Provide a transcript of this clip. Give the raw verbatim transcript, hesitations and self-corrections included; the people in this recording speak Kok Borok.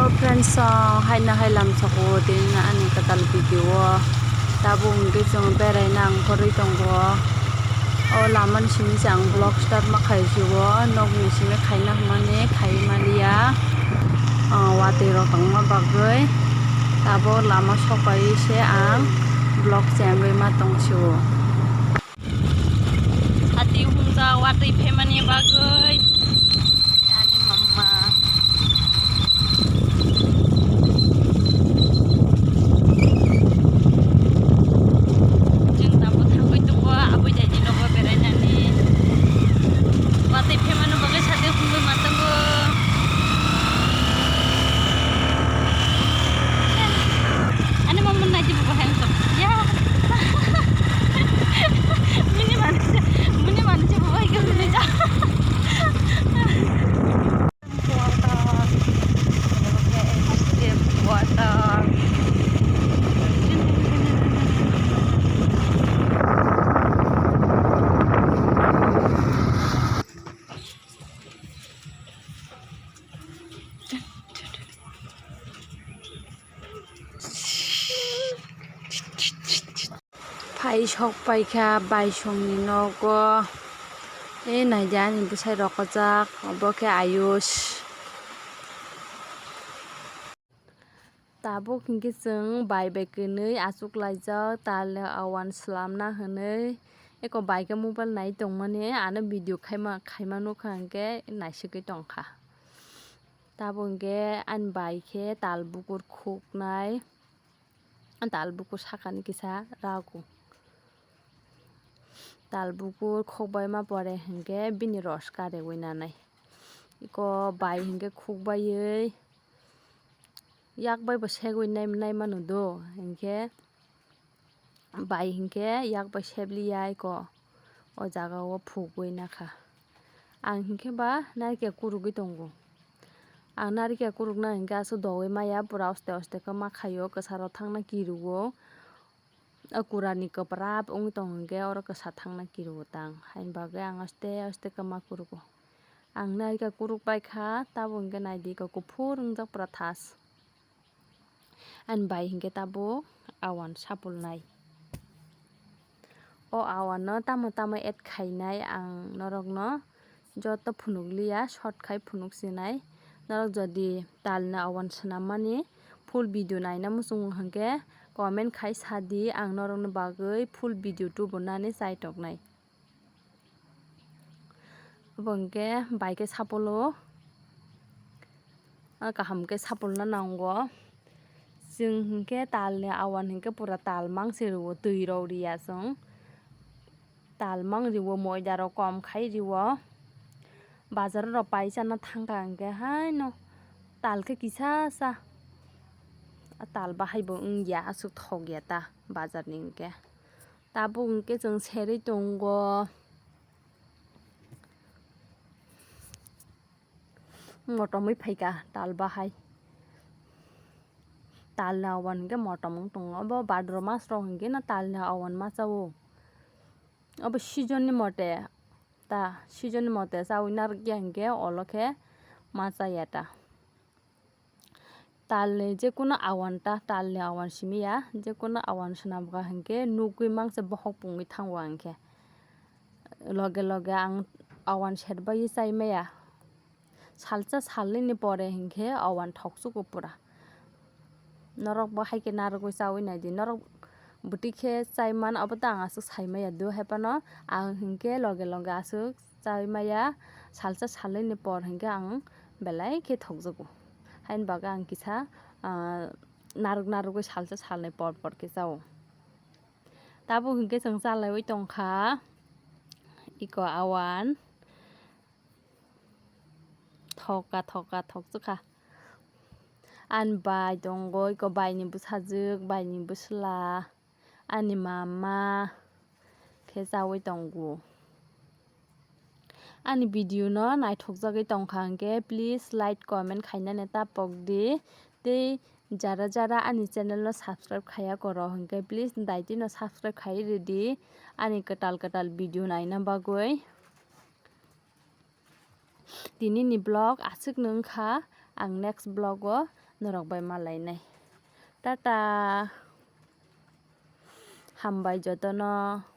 Friends, ah, haino hai lam soko tini ani kwtal video o. Tabuk hwnkhe chwng beraina ang korwi tongo. O lama ni simi se ang vlog start ma khai sio, nok ni simi khaina hwnmani khai maliya. Ah, watwi rok tongma bagwi tabuk lama sokbai se ang vlog chengwi ma tong sio. Hati hwnjak watwi phaimani bagwi. Ani mama. Chwng tabuk thangwi tongo, abui daini nogo berainani. Watwi phaimani bagwi sati hwnwi ma tongo. Ani mama naidi bubo hai wngkha. Ya. Mini manse, mini manse bubo hai khe mini ja. Water. Water. Phai sok paikha baisongni nogo. E naidi ani bwsai rokojak, obo khe Ayush. Tabuk hinkhe chwng bai bai kwnwi achuk laijak, talni awan swlamna hwnwi. Eko bai khe mobile nai tongmani, ano video khaima, khaima nukha hinkhe naisugwi tongkha. Tabuk hinkhe ani bai khe tal bukur khuknai. Tal bukur sakani kisa rago. Tal bukur khokbaima pore hinkhe bini ros karewi nanai. Eko bai hinkhe khukbaiwi yak bai bo segwi nai, nai mano do, hinkhe bai hinkhe yak bai sebliya eko. O jaga o phugwi nakha. Ang hinkhe ba narikhe kurugwi tongo. Ang narikhe kurukna hinkhe aswk dogwi maya, pura oste oste khe ma khaio, kwsaro thangna kirugo. O kurani kwprap wngwi tong hinkhe oro kwsa thangna kirugo tang. Haini bagwi ang oste oste khe ma kurugo. Ang narikhe kuruk paikha, tabuk hinkhe naidi eko kuphur wngjak pura thas. Ani bai hinkhe tabuk awan sapulnai. O awan no tamo tamo add khainai ang norokno joto phunukliya, short khai phunuk sinai. Norok jodi talni awan swnammani full video naina muchungo hinkhe comment khai sadi, ang norokni bagwi full video tubunani chaitoknai. Obo hinkhe bai khe sapolo, ah, kaham khe sapolna nango. Chwng hinkhe talni awan hinkhe pura tal mang se rwo, twi rok riya chwng. Tal mang rwo, moida rok kom khai rwo. Bazar rok pai chana thangkha hinkhe haino tal khe kisa sa. Ah, tal bahai bo wngya, aswk thok ya ta bazar ni hinkhe. Tabuk hinkhe chwng serwi tongo. Motomwi phaikha tal bahai. Talni awan hinkhe motom wng tongo. Obo bhadra mas rok hinkhe no talni awan ma chao. Obo season ni mote ta, season ni mote chawi narwkya hinkhe olo khe ma chaya ta. Talni jekunu awan ta, talni awan simi ya, jekunu awan swnamkha hinkhe nugwi mangse bohok pungwi thango ang khe. Loge loge ang awan serbai chai maya. Salsa salnwini pore hinkhe awan thoksugo pura. Norok bo hai khe narwgwi chawi naidi. Norok bwtwi khe chai man, obo to ang aswk sai maya do, hai phano ang hinkhe loge loge aswk chawi maya, salsa salnwini por hinkhe ang belai khe thokjago. Haini bagwi ang kisa, ah, narwk narwgwi salsa salnwi por por khe chao. Tabuk hinkhe chwng chalaiwi tongkha iko awan. Thoka thoka thokchukha. Ani bai tongo, iko baini bwsajwk, baini bwsla, ani mama khe chawi tongo. Ani video no naithokjagwi tongkha hinkhe please like, comment khainani ta pokdi. Tei jara jara ani channel no subscribe khaiya koro hinkhe please daitino subscribe khai ridi ani kwtal kwtal video naina bagwi. Tinini vlog aswkno wngkha, Ang next vlog o norok bai malainai. Tata. Hambai jotono.